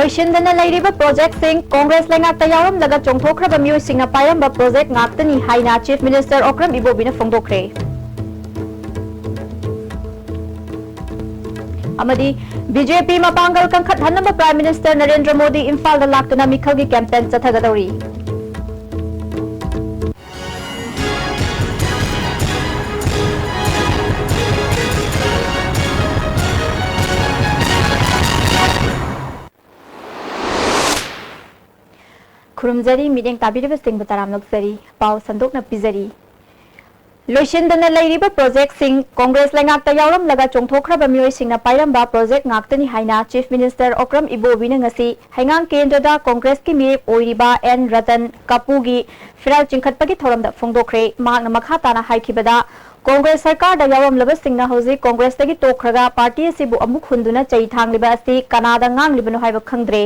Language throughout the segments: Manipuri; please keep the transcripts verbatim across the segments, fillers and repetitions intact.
ꯂꯣꯏꯁꯤꯟꯗꯅ ꯂꯩꯔꯤꯕ ꯄ꯭ꯔꯣꯖꯦꯛꯁꯤꯡ ꯀꯣꯡꯒ꯭ꯔꯦꯁ ꯂꯩꯉꯥꯛꯇ ꯌꯥꯎꯔꯝꯂꯒ ꯆꯣꯡꯊꯣꯛꯈ꯭ꯔꯕ ꯃꯤꯑꯣꯏꯁꯤꯡꯅ ꯄꯥꯏꯔꯝꯕ ꯄ꯭ꯔꯣꯖꯦꯛ ꯉꯥꯛꯇꯅꯤ ꯍꯥꯏꯅ ꯆꯤꯐ ꯃꯤꯅꯤꯁꯇꯔ ꯑꯣꯀ꯭ꯔꯝ ꯏꯕꯣꯕꯤꯅ ꯐꯣꯡꯗꯣꯛꯈ꯭ꯔꯦ꯫ ꯑꯃꯗꯤ ꯕꯤ ꯖꯦ ꯄꯤ ꯃꯄꯥꯡꯒꯜ ꯀꯟꯈꯠꯍꯟꯅꯕ ꯄ꯭ꯔꯥꯏꯝ ꯃꯤꯅꯤꯁꯇꯔ ꯅꯔꯦꯟꯗ꯭ꯔ ꯃꯣꯗꯤ ꯏꯝꯐꯥꯜꯗ ꯂꯥꯛꯇꯨꯅ ꯃꯤꯈꯜꯒꯤ ꯀꯦꯝꯄꯦꯟ ꯆꯠꯊꯒꯗꯧꯔꯤ꯫ ꯈꯨꯔꯨꯝꯖꯔꯤ, ꯃꯤꯠꯌꯦꯡ ꯇꯥꯕꯤꯔꯤꯕꯁꯤꯡꯕꯨ ꯇꯔꯥꯝꯅ ꯑꯣꯛꯆꯔꯤ꯫ ꯄꯥꯎ ꯁꯟꯗꯣꯛꯅ ꯄꯤꯖꯔꯤ꯫ ꯂꯣꯏꯁꯤꯟꯗꯅ ꯂꯩꯔꯤꯕ ꯄ꯭ꯔꯣꯖꯦꯛꯁꯤꯡ ꯀꯣꯡꯒ꯭ꯔꯦꯁ ꯂꯩꯉꯥꯛꯇ ꯌꯥꯎꯔꯝꯂꯒ ꯆꯣꯡꯊꯣꯛꯈ꯭ꯔꯕ ꯃꯤꯑꯣꯏꯁꯤꯡꯅ ꯄꯥꯏꯔꯝꯕ ꯄ꯭ꯔꯣꯖꯦꯛ ꯉꯥꯛꯇꯅꯤ ꯍꯥꯏꯅ ꯆꯤꯐ ꯃꯤꯅꯤꯁꯇꯔ ꯑꯣꯀ꯭ꯔꯝ ꯏꯕꯣꯕꯤꯅ ꯉꯁꯤ ꯍꯩꯉꯥꯡ ꯀꯦꯟꯗ꯭ꯔꯗ ꯀꯣꯡꯒ꯭ꯔꯦꯁꯀꯤ ꯃꯤꯔꯦꯞ ꯑꯣꯏꯔꯤꯕ ꯑꯦꯟ ꯔꯇꯟ ꯀꯥꯄꯨꯒꯤ ꯐꯤꯔꯥꯜ ꯆꯤꯡꯈꯠꯄꯒꯤ ꯊꯧꯔꯝꯗ ꯐꯣꯡꯗꯣꯛꯈ꯭ꯔꯦ꯫ ꯃꯍꯥꯛꯅ ꯃꯈꯥ ꯇꯥꯅ ꯍꯥꯏꯈꯤꯕꯗ, ꯀꯣꯡꯒ꯭ꯔꯦꯁ ꯁꯔꯀꯥꯔꯗ ꯌꯥꯎꯔꯝꯂꯕꯁꯤꯡꯅ ꯍꯧꯖꯤꯛ ꯀꯣꯡꯒ꯭ꯔꯦꯁꯇꯒꯤ ꯇꯣꯛꯈ꯭ꯔꯒ ꯄꯥꯔꯇꯤ ꯑꯁꯤꯕꯨ ꯑꯃꯨꯛ ꯍꯨꯟꯗꯨꯅ ꯆꯩ ꯊꯥꯡꯂꯤꯕ ꯑꯁꯤ ꯀꯅꯥꯗ ꯉꯥꯡꯂꯤꯕꯅꯣ ꯍꯥꯏꯕ ꯈꯪꯗ꯭ꯔꯦ꯫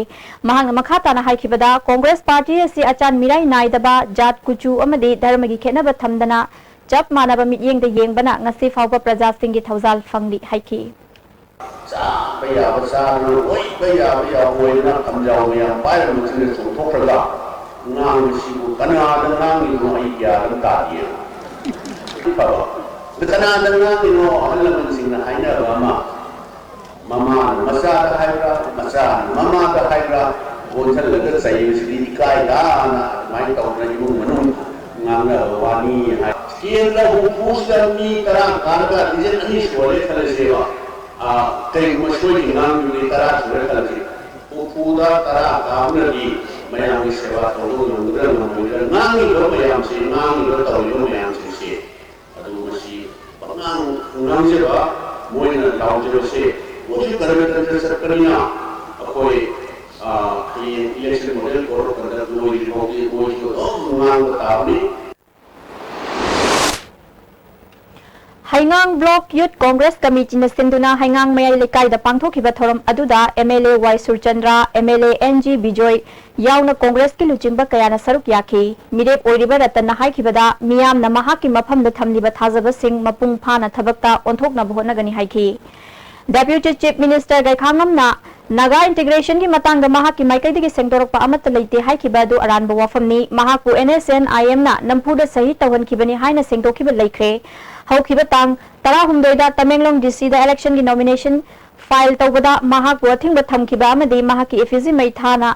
ꯃꯍꯥꯛꯅ ꯃꯈꯥ ꯇꯥꯅ ꯍꯥꯏꯈꯤꯕꯗ, ꯀꯣꯡꯒ꯭ꯔꯦꯁ ꯄꯥꯔꯇꯤ ꯑꯁꯤ ꯑꯆꯥꯟ ꯃꯤꯔꯥꯏ ꯅꯥꯏꯗꯕ, ꯖꯥꯠ ꯀꯨꯆꯨ ꯑꯃꯗꯤ ꯙꯔꯃꯒꯤ ꯈꯦꯠꯅꯕ ꯊꯝꯗꯅ ꯆꯞ ꯃꯥꯟꯅꯕ ꯃꯤꯠꯌꯦꯡꯗ ꯌꯦꯡꯕꯅ ꯉꯁꯤ ꯐꯥꯎꯕ ꯄ꯭ꯔꯖꯥꯁꯤꯡꯒꯤ ꯊꯧꯖꯥꯜ ꯐꯪꯂꯤ ꯍꯥꯏꯈꯤ꯫ ꯆꯥꯕ ꯌꯥꯕ ꯆꯥꯗꯅ, ꯑꯣꯏꯕ ꯌꯥꯕ ꯌꯥꯎꯕ ꯑꯣꯏꯗꯅ ꯐꯝꯖꯥꯎ ꯃꯌꯥꯝ ꯄꯥꯏꯔꯝꯕꯁꯤꯡꯅ ꯆꯣꯡꯊꯣꯛꯈ꯭ꯔꯒ ꯉꯥꯡꯕꯁꯤꯕꯨ ꯀꯅꯥꯗ ꯉꯥꯡꯉꯤꯅꯣ ꯑꯩ ꯒ꯭ꯌꯥꯟ ꯑꯃ ꯇꯥꯗꯦ꯫ ꯐꯕ꯫ ꯑꯗ ꯀꯅꯥꯗ ꯉꯥꯡꯉꯤꯅꯣ? ꯑꯍꯜ ꯂꯃꯟꯁꯤꯡꯅ ꯍꯥꯏꯅꯕ ꯑꯃ, ꯃꯃꯥꯅ ꯃꯆꯥꯗ ꯍꯥꯏꯕ꯭ꯔꯥ, ꯃꯆꯥꯅ ꯃꯃꯥꯗ ꯍꯥꯏꯕ꯭ꯔꯥ, ꯑꯣꯟꯁꯤꯜꯂꯒ ꯆꯩꯕꯁꯤꯗꯤ ꯏꯀꯥꯏꯗꯅ ꯑꯗꯨꯃꯥꯏꯅ ꯇꯧꯗꯅ ꯏꯃꯨꯡ ꯃꯅꯨꯡ ꯉꯥꯡꯅꯕ ꯋꯥꯅꯤ ꯍꯥꯏ꯫ ꯀꯦꯟꯗ꯭ꯔ ꯍꯨꯝꯐꯨꯁꯤꯗ ꯃꯤ ꯇꯔꯥ ꯀꯥꯔꯒ ꯔꯤꯖꯟ ꯑꯅꯤ ꯁꯨꯍꯜꯂꯦ ꯈꯜꯂꯁꯦꯕ꯫ ꯑ, ꯀꯩꯒꯨꯝꯕ ꯁꯣꯏꯈꯤ ꯉꯥꯡꯗꯨꯗꯤ ꯇꯔꯥ ꯁꯨꯔꯦ ꯈꯜꯂꯁꯤ꯫ ꯍꯨꯝꯐꯨꯗ ꯇꯔꯥ ꯀꯥꯕꯅꯗꯤ ꯃꯌꯥꯝꯒꯤ ꯁꯦꯕꯥ ꯇꯧꯕ ꯉꯝꯒꯗ꯭ꯔꯥ ꯉꯝꯃꯣꯏꯗ꯭ꯔꯥ? ꯉꯥꯡꯉꯤꯕ ꯃꯌꯥꯝꯁꯤ, ꯉꯥꯡꯉꯤꯕ ꯇꯧꯔꯤꯕ ꯃꯌꯥꯝꯁꯤꯡꯁꯤ, ꯑꯗꯨ ꯃꯁꯤ ꯄꯉꯥꯡ ꯉꯥꯡꯖꯕ, ꯃꯣꯏꯅ ꯂꯥꯎꯖꯕꯁꯦ, ꯃꯣꯏꯁꯨ ꯒꯅꯇꯟꯇ꯭ꯔ ꯆꯠꯄꯅꯤꯅ ꯑꯩꯈꯣꯏ, ꯑ, ꯍꯌꯦꯡ election model code of conduct ꯂꯣꯏꯗ꯭ꯔꯤ ꯐꯥꯎꯗꯤ ꯃꯣꯏꯁꯨ ꯑꯗꯨꯝ ꯉꯥꯡꯕ ꯇꯥꯕꯅꯤ꯫ ꯍꯩꯉꯥꯡ ꯕ꯭ꯂꯣꯛ ꯌꯨꯠ ꯀꯣꯡꯒ꯭ꯔꯦꯁ ꯀꯃꯤꯇꯤꯅ ꯁꯤꯟꯗꯨꯅ ꯍꯩꯉꯥꯡ ꯃꯌꯥꯏ ꯂꯩꯀꯥꯏꯗ ꯄꯥꯡꯊꯣꯛꯈꯤꯕ ꯊꯧꯔꯝ ꯑꯗꯨꯗ M L A Y Surchandra, M L A N G Bijoy ꯌꯥꯎꯅ ꯀꯣꯡꯒ꯭ꯔꯦꯁꯀꯤ ꯂꯨꯆꯤꯡꯕ ꯀꯌꯥꯅ ꯁꯔꯨꯛ ꯌꯥꯈꯤ꯫ ꯃꯤꯔꯦꯞ ꯑꯣꯏꯔꯤꯕ ꯔꯇꯟꯅ ꯍꯥꯏꯈꯤꯕꯗ, ꯃꯤꯌꯥꯝꯅ ꯃꯍꯥꯛꯀꯤ ꯃꯐꯝꯗ ꯊꯝꯂꯤꯕ ꯊꯥꯖꯕꯁꯤꯡ ꯃꯄꯨꯡ ꯐꯥꯅ ꯊꯕꯛꯇ ꯑꯣꯟꯊꯣꯛꯅꯕ ꯍꯣꯠꯅꯒꯅꯤ ꯍꯥꯏꯈꯤ꯫ Deputy Chief Minister ꯒꯩꯈꯥꯉꯝꯅ Naga integration ꯒꯤ ꯃꯇꯥꯡꯗ ꯃꯍꯥꯛꯀꯤ ꯃꯥꯏꯀꯩꯗꯒꯤ ꯁꯦꯡꯗꯣꯔꯛꯄ ꯑꯃꯠꯇ ꯂꯩꯇꯦ ꯍꯥꯏꯈꯤꯕ ꯑꯗꯨ ꯑꯔꯥꯟꯕ ꯋꯥꯐꯝꯅꯤ꯫ ꯃꯍꯥꯛꯄꯨ N S N I M ꯅ ꯅꯝꯐꯨꯗ ꯁꯍꯤ ꯇꯧꯍꯟꯈꯤꯕꯅꯤ ꯍꯥꯏꯅ ꯁꯦꯡꯗꯣꯛꯈꯤꯕ ꯂꯩꯈ꯭ꯔꯦ꯫ ꯍꯧꯈꯤꯕ ꯇꯥꯡ ꯇꯔꯥꯍꯨꯝꯗꯣꯏꯗ ꯇꯃꯦꯡꯂꯣꯡ D C ꯗ election ꯒꯤ nomination file ꯇꯧꯕꯗ ꯃꯍꯥꯛꯄꯨ ꯑꯊꯤꯡꯕ ꯊꯝꯈꯤꯕ ꯑꯃꯗꯤ ꯃꯍꯥꯛꯀꯤ effigy ꯃꯩ ꯊꯥꯅ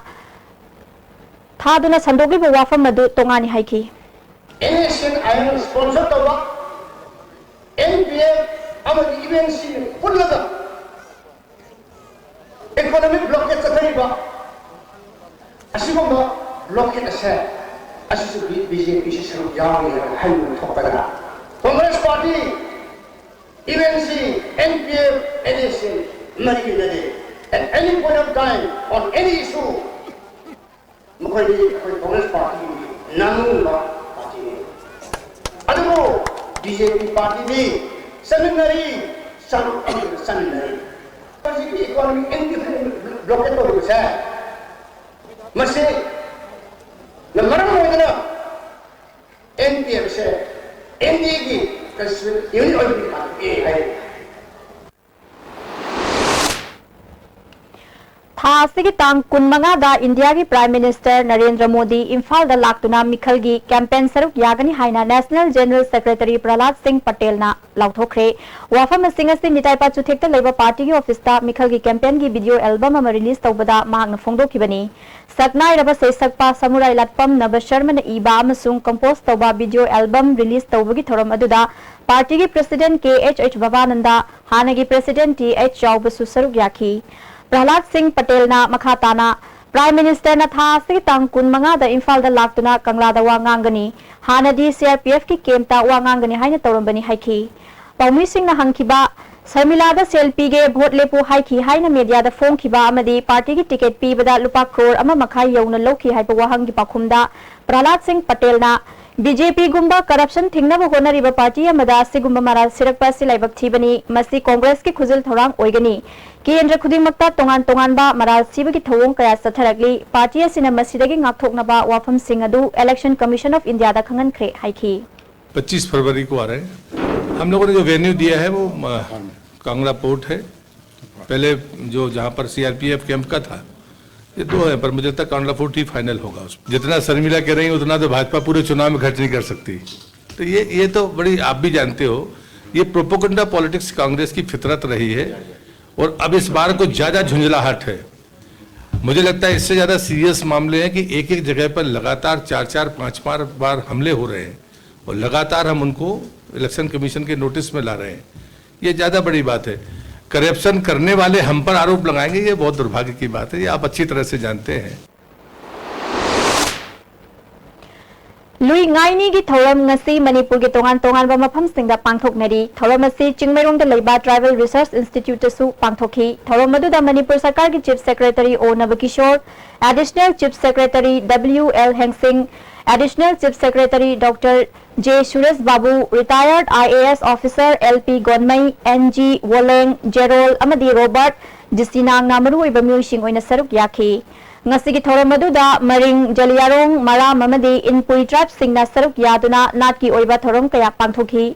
ꯊꯥꯗꯨꯅ ꯁꯟꯗꯣꯛꯂꯤꯕ ꯋꯥꯐꯝ ꯑꯗꯨ ꯇꯣꯉꯥꯟꯅꯤ ꯍꯥꯏꯈꯤ꯫ N S N I M ꯅ sponsor ꯇꯧꯕ N P F ꯑꯃꯗꯤ U N C ꯄꯨꯜꯂꯒ economic blockade ꯆꯠꯊꯔꯤꯕ ꯑꯁꯤꯒꯨꯝꯕ blockade ꯑꯁꯦ ꯑꯁꯤꯁꯨ B-, B J P ꯁꯤ ꯁꯔꯨꯛ ꯌꯥꯎꯔꯤ ꯍꯥꯏꯕ ꯍꯥꯏꯅꯤꯡꯕ ꯊꯣꯛꯀꯗ꯭ꯔꯥ? Congress Party, U N C, N P F, N S N ꯃꯔꯤ ꯂꯩꯅꯗꯦ꯫ At any point of time, on any issue, ꯃꯈꯣꯏꯗꯤ ꯑꯩꯈꯣꯏ Congress Party ꯒꯤ ꯅꯥꯅꯤꯡꯕ party ꯅꯤ꯫ ꯑꯗꯨꯕꯨ B J P party ꯗꯤ ꯆꯠꯃꯤꯟꯅꯔꯤ, ꯁꯔꯨꯛ ꯑꯃꯠꯇꯗ ꯆꯠꯃꯤꯟꯅꯔꯤ꯫ ꯍꯧꯖꯤꯛꯀꯤ economic blockade ꯇꯧꯔꯤꯕꯁꯦ, ꯃꯁꯤꯅ ꯃꯔꯝ ꯑꯣꯏꯗꯅ N P F say N D A ꯒꯤ constituent unit ꯑꯣꯏꯕꯒꯤ ꯄꯥꯟꯗꯝ ꯄꯤ ꯍꯥꯏꯔꯤ꯫ ꯊꯥ ꯑꯁꯤꯒꯤ ꯇꯥꯡ ꯀꯨꯟꯃꯉꯥꯗ ꯏꯟꯗꯤꯌꯥꯒꯤ Prime Minister ꯅꯔꯦꯟꯗ꯭ꯔ ꯃꯣꯗꯤ ꯏꯝꯐꯥꯜꯗ ꯂꯥꯛꯇꯨꯅ ꯃꯤꯈꯜꯒꯤ campaign ꯁꯔꯨꯛ ꯌꯥꯒꯅꯤ ꯍꯥꯏꯅ National General Secretary ꯄ꯭ꯔꯍꯂꯥꯗ ꯁꯤꯡ ꯄꯇꯦꯜꯅ ꯂꯥꯎꯊꯣꯛꯈ꯭ꯔꯦ꯫ ꯋꯥꯐꯝ ꯑꯁꯤꯡ ꯑꯁꯤ ꯅꯤꯇꯥꯏ ꯄꯥꯆꯨꯊꯦꯛꯇ ꯂꯩꯕ party ꯒꯤ office ꯇ ꯃꯤꯈꯜꯒꯤ campaign ꯒꯤ video album ꯑꯃ release ꯇꯧꯕꯗ ꯃꯍꯥꯛꯅ ꯐꯣꯡꯗꯣꯛꯈꯤꯕꯅꯤ꯫ ꯁꯛꯅꯥꯏꯔꯕ ꯁꯩꯁꯛꯄ ꯁꯃꯨꯔꯥꯏ ꯂꯥꯠꯄꯝ ꯅꯕ ꯁꯔꯃꯅ ꯏꯕ ꯑꯃꯁꯨꯡ compose ꯇꯧꯕ video album release ꯇꯧꯕꯒꯤ ꯊꯧꯔꯝ ꯑꯗꯨꯗ party ꯒꯤ President K H H ꯚꯕꯥꯅꯟꯗ, ꯍꯥꯟꯅꯒꯤ President T H ꯆꯥꯎꯕꯁꯨ ꯁꯔꯨꯛ ꯌꯥꯈꯤ꯫ ꯄ꯭ꯔꯍꯂꯥꯗ ꯁꯤꯡ ꯄꯇꯦꯜꯅ ꯃꯈꯥ ꯇꯥꯅ, Prime Minister ꯅ ꯊꯥ ꯑꯁꯤꯒꯤ ꯇꯥꯡ ꯀꯨꯟꯃꯉꯥꯗ ꯏꯝꯐꯥꯜꯗ ꯂꯥꯛꯇꯨꯅ ꯀꯪꯂꯥꯗ ꯋꯥ ꯉꯥꯡꯒꯅꯤ, ꯍꯥꯟꯅꯗꯤ C R P F ꯀꯤ camp ꯇ ꯋꯥ ꯉꯥꯡꯒꯅꯤ ꯍꯥꯏꯅ ꯇꯧꯔꯝꯕꯅꯤ ꯍꯥꯏꯈꯤ꯫ ꯄꯥꯎꯃꯤꯁꯤꯡꯅ ꯍꯪꯈꯤꯕ, "ꯁꯔꯃꯤꯂꯥꯗ ꯁꯦꯜ ꯄꯤꯒꯦ, vote ꯂꯦꯞꯄꯨ ꯍꯥꯏꯈꯤ" ꯍꯥꯏꯅ media ꯗ ꯐꯣꯡꯈꯤꯕ ꯑꯃꯗꯤ party ꯒꯤ ticket ꯄꯤꯕꯗ ꯂꯨꯄꯥ ꯀ꯭ꯔꯣꯔ ꯑꯃ ꯃꯈꯥꯏ ꯌꯧꯅ ꯂꯧꯈꯤ ꯍꯥꯏꯕ ꯋꯥꯍꯪꯒꯤ ꯄꯥꯎꯈꯨꯝꯗ ꯄ꯭ꯔꯍꯂꯥꯗ ꯁꯤꯡ ꯄꯇꯦꯜꯅ, "B J P ꯒꯨꯝꯕ corruption ꯊꯤꯡꯅꯕ ꯍꯣꯠꯅꯔꯤꯕ party ꯑꯃꯗ ꯑꯁꯤꯒꯨꯝꯕ ꯃꯔꯥꯜ ꯁꯤꯔꯛꯄ ꯑꯁꯤ ꯂꯥꯏꯕꯛ ꯊꯤꯕꯅꯤ꯫ ꯃꯁꯤ Congress ꯀꯤ ꯈꯨꯖꯤꯜ ꯊꯧꯔꯥꯡ ꯑꯣꯏꯒꯅꯤ꯫ ꯀꯦꯟꯗ꯭ꯔ ꯈꯨꯗꯤꯡꯃꯛꯇ ꯇꯣꯉꯥꯟ ꯇꯣꯉꯥꯟꯕ ꯃꯔꯥꯜ ꯁꯤꯕꯒꯤ ꯊꯧꯑꯣꯡ ꯀꯌꯥ ꯆꯠꯊꯔꯛꯂꯤ꯫ Party ꯑꯁꯤꯅ ꯃꯁꯤꯗꯒꯤ ꯉꯥꯛꯊꯣꯛꯅꯕ ꯋꯥꯐꯝꯁꯤꯡ ꯑꯗꯨ Election Commission of India ꯗ ꯈꯪꯍꯟꯈ꯭ꯔꯦ" ꯍꯥꯏꯈꯤ꯫ पच्चीस फरवरी को आ रहे हैं। हम लोगों ने जो venue दिया है वो, अ, कांगड़ा port है। पहले जो जहाँ पर सीआरपीएफ कैंप का था, ये दो है, पर मुझे लगता है कांडला फोर्ट ही फाइनल होगा। उसमें जितना शर्मिला कह रही है, उतना तो भाजपा पूरे चुनाव में खर्च नहीं कर सकती। तो ये ये तो बड़ी, आप भी जानते हो, ये प्रोपोगंडा पॉलिटिक्स कांग्रेस की फितरत रही है। और अब इस बार कुछ ज़्यादा झुंझलाहट है। मुझे लगता है इससे ज़्यादा सीरियस मामले हैं कि एक एक जगह पर लगातार चार चार पाँच पाँच बार हमले हो रहे हैं और लगातार हम उनको इलेक्शन कमीशन के नोटिस में ला रहे हैं। ये ज़्यादा बड़ी बात है। करप्शन करने वाले हम पर आरोप लगाएंगे, ये बहुत दुर्भाग्य की बात है, ये आप अच्छी तरह से जानते हैं। ꯂꯨꯏ ꯉꯥꯏꯅꯤꯒꯤ ꯊꯧꯔꯝ ꯉꯁꯤ ꯃꯅꯤꯄꯨꯔꯒꯤ ꯇꯣꯉꯥꯟ ꯇꯣꯉꯥꯟꯕ ꯃꯐꯝꯁꯤꯡꯗ ꯄꯥꯡꯊꯣꯛꯅꯔꯤ꯫ ꯊꯧꯔꯝ ꯑꯁꯤ ꯆꯤꯡꯃꯩꯔꯣꯡꯗ ꯂꯩꯕ Tribal Research Instituteꯇꯁꯨ ꯄꯥꯡꯊꯣꯛꯈꯤ꯫ ꯊꯧꯔꯝ ꯑꯗꯨꯗ ꯃꯅꯤꯄꯨꯔ ꯁꯔꯀꯥꯔꯒꯤ Chief Secretary O ꯅꯕꯀꯤꯁꯣꯔ, Additional Chief Secretary W L ꯍꯦꯡꯁꯤꯡ, Additional Chief Secretary Doctor J Suresh Babu, Retired I A S Officer L P ꯒꯣꯟꯃꯩ, N G ꯋꯣꯂꯦꯡ, ꯖꯦꯔꯣꯜ ꯑꯃꯗꯤ ꯔꯣꯕꯔꯠ ꯖꯤꯁꯤꯅꯥꯡꯅ ꯃꯔꯨꯑꯣꯏꯕ ꯃꯤꯑꯣꯏꯁꯤꯡ ꯑꯣꯏꯅ ꯁꯔꯨꯛ ꯌꯥꯈꯤ꯫ ꯉꯁꯤꯒꯤ ꯊꯧꯔꯝ ꯑꯗꯨꯗ ꯃꯔꯤꯡ, ꯖꯂꯤꯌꯥꯔꯣꯡ, ꯃꯔꯥꯝ ꯑꯃꯗꯤ ꯏꯟꯄꯨꯏ tribeꯁꯤꯡꯅ ꯁꯔꯨꯛ ꯌꯥꯗꯨꯅ ꯅꯥꯠꯀꯤ ꯑꯣꯏꯕ ꯊꯧꯔꯝ ꯀꯌꯥ ꯄꯥꯡꯊꯣꯛꯈꯤ꯫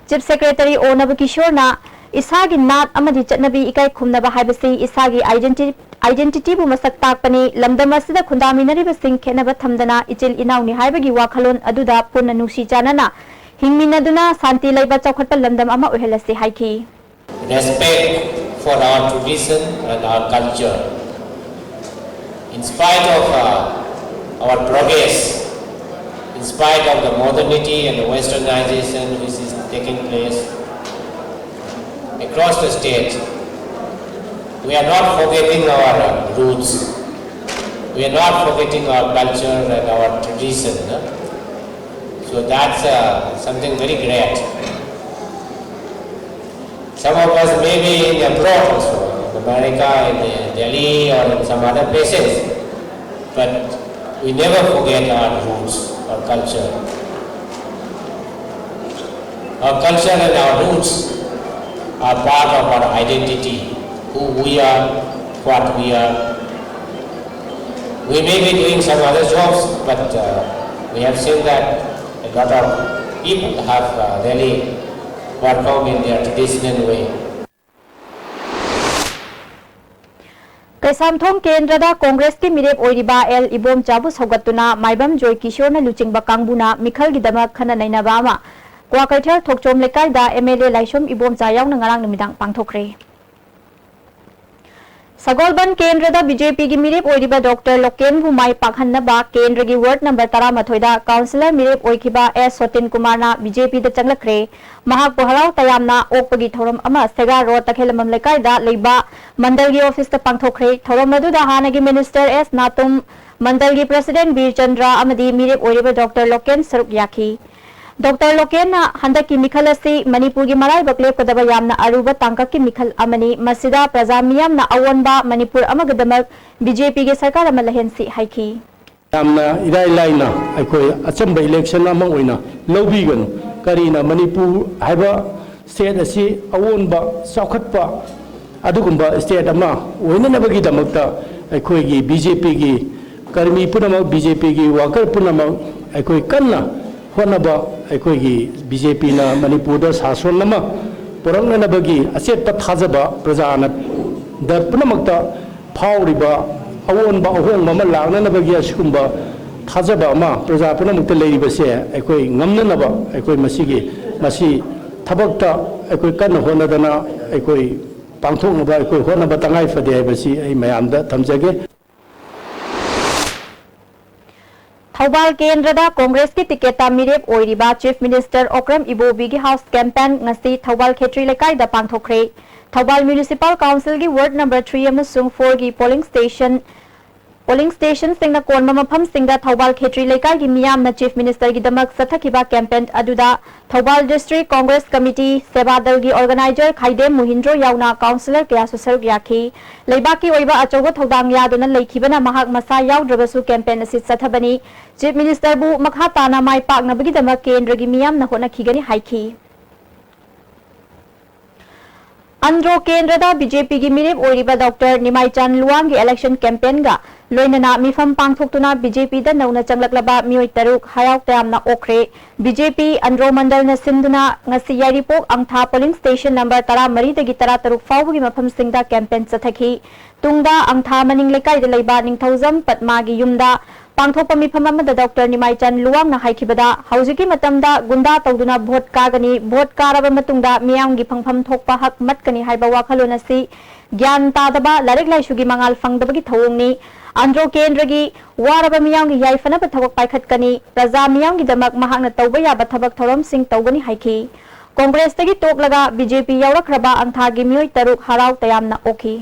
Chief Secretary O ꯅꯕꯀꯤꯁꯣꯔꯅ ꯏꯁꯥꯒꯤ ꯅꯥꯠ ꯑꯃꯗꯤ ꯆꯠꯅꯕꯤ ꯏꯀꯥꯏ ꯈꯨꯝꯅꯕ ꯍꯥꯏꯕꯁꯤ ꯏꯁꯥꯒꯤ identity identityꯕꯨ ꯃꯁꯛ ꯇꯥꯛꯄꯅꯤ꯫ ꯂꯝꯗꯝ ꯑꯁꯤꯗ ꯈꯨꯟꯗꯥꯃꯤꯟꯅꯔꯤꯕꯁꯤꯡ ꯈꯦꯠꯅꯕ ꯊꯝꯗꯅ ꯏꯆꯤꯜ ꯏꯅꯥꯎꯅꯤ ꯍꯥꯏꯕꯒꯤ ꯋꯥꯈꯜꯂꯣꯟ ꯑꯗꯨꯗ ꯄꯨꯟꯅ ꯅꯨꯡꯁꯤ ꯆꯥꯟꯅꯅ ꯍꯤꯡꯃꯤꯟꯅꯗꯨꯅ ꯁꯥꯟꯇꯤ ꯂꯩꯕ ꯆꯥꯎꯈꯠꯄ ꯂꯝꯗꯝ ꯑꯃ ꯑꯣꯏꯍꯜꯂꯁꯤ ꯍꯥꯏꯈꯤ꯫ Respect for our tradition and our culture. In spite of uh, our progress, in spite of the modernity and the westernization which is taking place across the state, we are not forgetting our uh, roots. We are not forgetting our culture and our tradition. No? So that's uh, something very great. Some of us may be in abroad also, in America, in uh, Delhi, or in some other places, but we never forget our roots, our culture. Our culture and our roots are part of our identity, who we are, what we are. We may be doing some other jobs, but uh, we have seen that a lot of people have uh, really performed in their traditional way. Keishamthong ꯀꯦꯟꯗ꯭ꯔꯗ ꯀꯣꯡꯒ꯭ꯔꯦꯁꯀꯤ ꯃꯤꯔꯦꯞ ꯑꯣꯏꯔꯤꯕ ꯑꯦꯜ ꯏꯕꯣꯝꯆꯥꯕꯨ ꯁꯧꯒꯠꯇꯨꯅ ꯃꯥꯏꯕꯝ ꯖꯣꯏ ꯀꯤꯁꯣꯔꯅ ꯂꯨꯆꯤꯡꯕ ꯀꯥꯡꯕꯨꯅ ꯃꯤꯈꯜꯒꯤꯗꯃꯛ ꯈꯟꯅ ꯅꯩꯅꯕ ꯑꯃ ꯀ꯭ꯋꯥꯀꯩꯊꯦꯜ ꯊꯣꯛꯆꯣꯝ ꯂꯩꯀꯥꯏꯗ ꯑꯦꯝ ꯑꯦꯜ ꯑꯦ ꯂꯥꯏꯁ꯭ꯔꯝ ꯏꯕꯣꯝꯆꯥ ꯌꯥꯎꯅ ꯉꯔꯥꯡ ꯅꯨꯃꯤꯗꯥꯡ ꯄꯥꯡꯊꯣꯛꯈ꯭ꯔꯦ꯫ ꯁꯒꯣꯜꯕꯟ ꯀꯦꯟꯗ꯭ꯔꯗ ꯕꯤ ꯖꯦ ꯄꯤꯒꯤ ꯃꯤꯔꯦꯞ ꯑꯣꯏꯔꯤꯕ ꯗꯣꯛꯇꯔ ꯂꯣꯀꯦꯟꯕꯨ ꯃꯥꯏ ꯄꯥꯛꯍꯟꯅꯕ ꯀꯦꯟꯗ꯭ꯔꯒꯤ ꯋꯥꯔꯗ ꯅꯝꯕꯔ ꯇꯔꯥꯃꯥꯊꯣꯏꯗ ꯀꯥꯎꯟꯁꯤꯂꯔ ꯃꯤꯔꯦꯞ ꯑꯣꯏꯈꯤꯕ ꯑꯦꯁ ꯁꯣꯇꯤꯟ ꯀꯨꯃꯥꯔꯅ ꯕꯤ ꯖꯦ ꯄꯤꯗ ꯆꯪꯂꯛꯈ꯭ꯔꯦ꯫ ꯃꯍꯥꯛꯄꯨ ꯍꯔꯥꯎ ꯇꯌꯥꯝꯅ ꯑꯣꯛꯄꯒꯤ ꯊꯧꯔꯝ ꯑꯃ ꯁꯦꯒꯥ ꯔꯣꯗ ꯇꯈꯦꯂꯝꯕꯝ ꯂꯩꯀꯥꯏꯗ ꯂꯩꯕ ꯃꯟꯗꯜꯒꯤ ꯑꯣꯐꯤꯁꯇ ꯄꯥꯡꯊꯣꯛꯈ꯭ꯔꯦ꯫ ꯊꯧꯔꯝ ꯑꯗꯨꯗ ꯍꯥꯟꯅꯒꯤ ꯃꯤꯅꯤꯁꯇꯔ ꯑꯦꯁ ꯅꯥꯇꯨꯝ, ꯃꯟꯗꯜꯒꯤ ꯄ꯭ꯔꯁꯤꯗꯦꯟ ꯕꯤꯔ ꯆꯟꯗ꯭ꯔ ꯑꯃꯗꯤ ꯃꯤꯔꯦꯞ ꯑꯣꯏꯔꯤꯕ ꯗꯣꯛꯇꯔ ꯂꯣꯀꯦꯟ ꯁꯔꯨꯛ ꯌꯥꯈꯤ꯫ ꯗꯣꯛꯇꯔ ꯂꯣꯀꯦꯟꯅ ꯍꯟꯗꯛꯀꯤ ꯃꯤꯈꯜ ꯑꯁꯤ ꯃꯅꯤꯄꯨꯔꯒꯤ ꯃꯔꯥꯏꯕꯛ ꯂꯦꯞꯀꯗꯕ ꯌꯥꯝꯅ ꯑꯔꯨꯕ ꯇꯥꯡꯀꯛꯀꯤ ꯃꯤꯈꯜ ꯑꯃꯅꯤ꯫ ꯃꯁꯤꯗ ꯄ꯭ꯔꯖꯥ ꯃꯤꯌꯥꯝꯅ ꯑꯑꯣꯟꯕ ꯃꯅꯤꯄꯨꯔ ꯑꯃꯒꯤꯗꯃꯛ ꯕꯤ ꯖꯦ ꯄꯤꯒꯤ ꯁꯔꯀꯥꯔ ꯑꯃ ꯂꯩꯍꯟꯁꯤ ꯍꯥꯏꯈꯤ꯫ ꯌꯥꯝꯅ ꯏꯔꯥꯏ ꯂꯥꯏꯅ ꯑꯩꯈꯣꯏ ꯑꯆꯝꯕ ꯏꯂꯦꯛꯁꯟ ꯑꯃ ꯑꯣꯏꯅ ꯂꯧꯕꯤꯒꯅꯨ꯫ ꯀꯔꯤꯅ ꯃꯅꯤꯄꯨꯔ ꯍꯥꯏꯕ ꯁ꯭ꯇꯦꯠ ꯑꯁꯤ ꯑꯑꯣꯟꯕ, ꯆꯥꯎꯈꯠꯄ ꯑꯗꯨꯒꯨꯝꯕ ꯁ꯭ꯇꯦꯠ ꯑꯃ ꯑꯣꯏꯅꯅꯕꯒꯤꯗꯃꯛꯇ ꯑꯩꯈꯣꯏꯒꯤ ꯕꯤ ꯖꯦ ꯄꯤꯒꯤ ꯀꯔꯃꯤ ꯄꯨꯝꯅꯃꯛ, ꯕꯤ ꯖꯦ ꯄꯤꯒꯤ ꯋꯥꯀꯔ ꯄꯨꯝꯅꯃꯛ ꯑꯩꯈꯣꯏ ꯀꯟꯅ ꯍꯣꯠꯅꯕ, ꯑꯩꯈꯣꯏꯒꯤ ꯕꯤ ꯖꯦ ꯄꯤꯅ ꯃꯅꯤꯄꯨꯔꯗ ꯁꯥꯁꯣꯟ ꯑꯃ ꯄꯨꯔꯛꯅꯅꯕꯒꯤ ꯑꯆꯦꯠꯄ ꯊꯥꯖꯕ ꯄ꯭ꯔꯖꯥꯅ ꯗ ꯄꯨꯝꯅꯃꯛꯇ ꯐꯥꯎꯔꯤꯕ ꯑꯑꯣꯟꯕ ꯑꯍꯣꯡꯕ ꯑꯃ ꯂꯥꯛꯅꯅꯕꯒꯤ ꯑꯁꯤꯒꯨꯝꯕ ꯊꯥꯖꯕ ꯑꯃ ꯄ꯭ꯔꯖꯥ ꯄꯨꯝꯅꯃꯛꯇ ꯂꯩꯔꯤꯕꯁꯦ ꯑꯩꯈꯣꯏ ꯉꯝꯅꯅꯕ ꯑꯩꯈꯣꯏ ꯃꯁꯤꯒꯤ, ꯃꯁꯤ ꯊꯕꯛꯇ ꯑꯩꯈꯣꯏ ꯀꯟꯅ ꯍꯣꯠꯅꯗꯅ ꯑꯩꯈꯣꯏ ꯄꯥꯡꯊꯣꯛꯅꯕ ꯑꯩꯈꯣꯏ ꯍꯣꯠꯅꯕ ꯇꯉꯥꯏ ꯐꯗꯦ ꯍꯥꯏꯕꯁꯤ ꯑꯩ ꯃꯌꯥꯝꯗ ꯊꯝꯖꯒꯦ꯫ ꯊꯧꯕꯥꯜ ꯀꯦꯟꯗ꯭ꯔꯗ ꯀꯣꯡꯒ꯭ꯔꯦꯁꯀꯤ ꯇꯤꯀꯦꯠꯇ ꯃꯤꯔꯦꯞ ꯑꯣꯏꯔꯤꯕ ꯆꯤꯐ ꯃꯤꯅꯤꯁꯇꯔ ꯑꯣꯀ꯭ꯔꯝ ꯏꯕꯣꯕꯤꯒꯤ ꯍꯥꯎꯁ ꯀꯦꯝꯄꯦꯟ ꯉꯁꯤ ꯊꯧꯕꯥꯜ ꯈꯦꯇ꯭ꯔꯤ ꯂꯩꯀꯥꯏꯗ ꯄꯥꯡꯊꯣꯛꯈ꯭ꯔꯦ꯫ ꯊꯧꯕꯥꯜ ꯃ꯭ꯌꯨꯅꯤꯁꯤꯄꯥꯜ ꯀꯥꯎꯟꯁꯤꯜꯒꯤ ꯋꯥꯔꯗ ꯅꯝꯕꯔ ꯊ꯭ꯔꯤ ꯑꯃꯁꯨꯡ ꯐꯣꯔꯒꯤ ꯄꯣꯂꯤꯡ ꯁ꯭ꯇꯦꯁꯟ, ꯄꯣꯂꯤꯡ ꯁ꯭ꯇꯦꯁꯟꯁꯤꯡꯅ ꯀꯣꯟꯕ ꯃꯐꯝꯁꯤꯡꯗ ꯊꯧꯕꯥꯜ ꯈꯦꯇ꯭ꯔꯤ ꯂꯩꯀꯥꯏꯒꯤ ꯃꯤꯌꯥꯝꯅ ꯆꯤꯐ ꯃꯤꯅꯤꯁꯇꯔꯒꯤꯗꯃꯛ ꯆꯠꯊꯈꯤꯕ ꯀꯦꯝꯄꯦꯟ ꯑꯗꯨꯗ ꯊꯧꯕꯥꯜ ꯗꯤꯁꯇ꯭ꯔꯤꯛ ꯀꯣꯡꯒ꯭ꯔꯦꯁ ꯀꯃꯤꯇꯤ, ꯁꯦꯕꯥ ꯗꯜꯒꯤ ꯑꯣꯔꯒꯅꯥꯏꯖꯔ ꯈꯥꯏꯗꯦꯝ ꯃꯨꯍꯤꯟꯗ꯭ꯔꯣ ꯌꯥꯎꯅ ꯀꯥꯎꯟꯁꯤꯂꯔ ꯀꯌꯥꯁꯨ ꯁꯔꯨꯛ ꯌꯥꯈꯤ꯫ ꯂꯩꯕꯥꯛꯀꯤ ꯑꯣꯏꯕ ꯑꯆꯧꯕ ꯊꯧꯗꯥꯡ ꯌꯥꯗꯨꯅ ꯂꯩꯈꯤꯕꯅ ꯃꯍꯥꯛ ꯃꯁꯥ ꯌꯥꯎꯗ꯭ꯔꯕꯁꯨ ꯀꯦꯝꯄꯦꯟ ꯑꯁꯤ ꯆꯠꯊꯕꯅꯤ꯫ ꯆꯤꯐ ꯃꯤꯅꯤꯁꯇꯔꯕꯨ ꯃꯈꯥ ꯇꯥꯅ ꯃꯥꯏ ꯄꯥꯛꯅꯕꯒꯤꯗꯃꯛ ꯀꯦꯟꯗ꯭ꯔꯒꯤ ꯃꯤꯌꯥꯝꯅ ꯍꯣꯠꯅꯈꯤꯒꯅꯤ ꯍꯥꯏꯈꯤ꯫ ꯑꯟꯗ꯭ꯔꯣ ꯀꯦꯟꯗ꯭ꯔꯗ ꯕꯤ ꯖꯦ ꯄꯤꯒꯤ ꯃꯤꯔꯦꯞ ꯑꯣꯏꯔꯤꯕ ꯗꯣꯛꯇꯔ ꯅꯤꯃꯥꯏꯆꯥꯟ ꯂꯨꯋꯥꯡꯒꯤ election campaignꯒ ꯂꯣꯏꯅꯅ ꯃꯤꯐꯝ ꯄꯥꯡꯊꯣꯛꯇꯨꯅ ꯕꯤ ꯖꯦ ꯄꯤꯗ ꯅꯧꯅ ꯆꯪꯂꯛꯂꯕ ꯃꯤꯑꯣꯏ ꯇꯔꯨꯛ ꯍꯔꯥꯎ ꯇꯌꯥꯝꯅ ꯑꯣꯛꯈ꯭ꯔꯦ꯫ ꯕꯤ ꯖꯦ ꯄꯤ ꯑꯟꯗ꯭ꯔꯣ ꯃꯟꯗꯜꯅ ꯁꯤꯟꯗꯨꯅ ꯉꯁꯤ ꯌꯥꯏꯔꯤꯄꯣꯛ ꯑꯪꯊꯥ polling station number ꯇꯔꯥꯃꯔꯤꯗꯒꯤ ꯇꯔꯥꯇꯔꯨꯛ ꯐꯥꯎꯕꯒꯤ ꯃꯐꯝꯁꯤꯡꯗ campaign ꯆꯠꯊꯈꯤ꯫ ꯇꯨꯡꯗ ꯑꯪꯊꯥ ꯃꯅꯤꯡ ꯂꯩꯀꯥꯏꯗ ꯂꯩꯕ ꯅꯤꯡꯊꯧꯖꯝ ꯄꯗꯃꯥꯒꯤ ꯌꯨꯝꯗ ꯄꯥꯡꯊꯣꯛꯄ ꯃꯤꯐꯝ ꯑꯃꯗ ꯗꯣꯛꯇꯔ ꯅꯤꯃꯥꯏꯆꯥꯟ ꯂꯨꯋꯥꯡꯅ ꯍꯥꯏꯈꯤꯕꯗ, ꯍꯧꯖꯤꯛꯀꯤ ꯃꯇꯝꯗ ꯒꯨꯟꯗꯥ ꯇꯧꯗꯨꯅ vote ꯀꯥꯒꯅꯤ, vote ꯀꯥꯔꯕ ꯃꯇꯨꯡꯗ ꯃꯤꯌꯥꯝꯒꯤ ꯐꯪꯐꯝ ꯊꯣꯛꯄ ꯍꯛ ꯃꯠꯀꯅꯤ ꯍꯥꯏꯕ ꯋꯥꯈꯜꯂꯣꯟ ꯑꯁꯤ ꯒ꯭ꯌꯥꯟ ꯇꯥꯗꯕ, ꯂꯥꯏꯔꯤꯛ ꯂꯥꯏꯁꯨꯒꯤ ꯃꯉꯥꯜ ꯐꯪꯗꯕꯒꯤ ꯊꯧꯑꯣꯡꯅꯤ꯫ ꯑꯟꯗ꯭ꯔꯣ ꯀꯦꯟꯗ꯭ꯔꯒꯤ ꯋꯥꯔꯕ ꯃꯤꯌꯥꯝꯒꯤ ꯌꯥꯏꯐꯅꯕ ꯊꯕꯛ ꯄꯥꯏꯈꯠꯀꯅꯤ꯫ ꯄ꯭ꯔꯖꯥ ꯃꯤꯌꯥꯝꯒꯤꯗꯃꯛ ꯃꯍꯥꯛꯅ ꯇꯧꯕ ꯌꯥꯕ ꯊꯕꯛ ꯊꯧꯔꯝꯁꯤꯡ ꯇꯧꯒꯅꯤ ꯍꯥꯏꯈꯤ꯫ ꯀꯣꯡꯒ꯭ꯔꯦꯁꯇꯒꯤ ꯇꯣꯛꯂꯒ ꯕꯤ ꯖꯦ ꯄꯤ ꯌꯥꯎꯔꯛꯈ꯭ꯔꯕ ꯑꯪꯊꯥꯒꯤ ꯃꯤꯑꯣꯏ ꯇꯔꯨꯛ ꯍꯔꯥꯎ ꯇꯌꯥꯝꯅ ꯑꯣꯛꯈꯤ꯫